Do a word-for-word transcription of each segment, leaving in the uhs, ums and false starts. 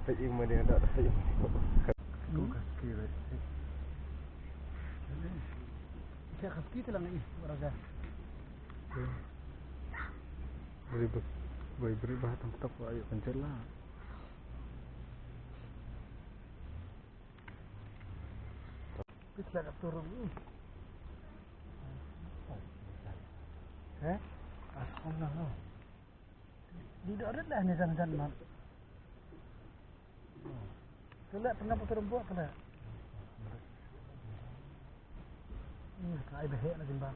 Ing mane da, ing mane. Ko kaski re. Ka kaski te lang i, wara ja. Beri ba, beri beri ba tang tok wa ayo pencet lah. Pisla ka turun i. Eh? Asal lah. Di da rit lah ni zan zan man. Kala pernah putar rembuk kala. Hmm, ka ai behek na jimbang.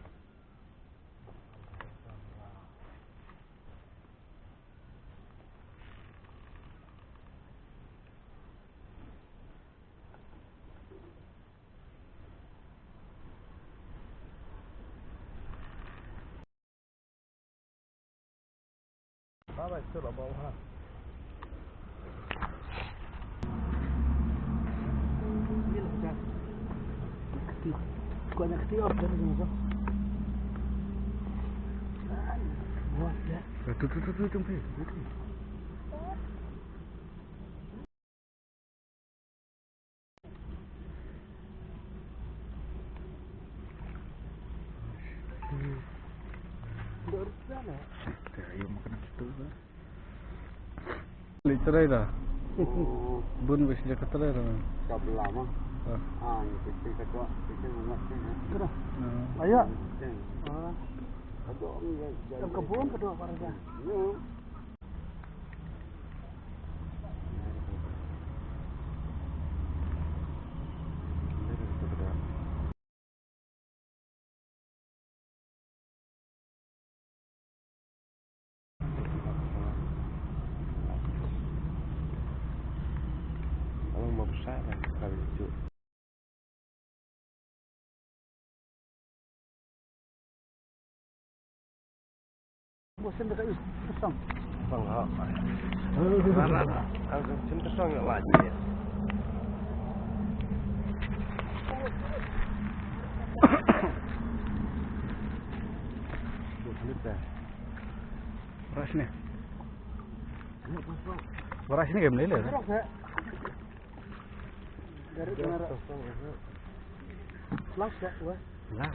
Bye bye, still above, ha. Kti. Kau nak kti off dan ni tu. Buat ya. Tu tu tu tu tu. Leit trai da. Bun bisi ka trai da. Ka bela ma. Ah. Ah, ni kita ka doh, kita ngomong sini. Kena. Ah. Ayo. Sini. Ah. Ka doh ni. Ka bun ka doh para ja. Ya. Bosan dekat Islam. Bang, ha. Rara, rara. Aku cinta song ya lagi. Beras ni. Beras ni game ni lah. Beras ya. Dari mana? Flash ya, wah. Lah.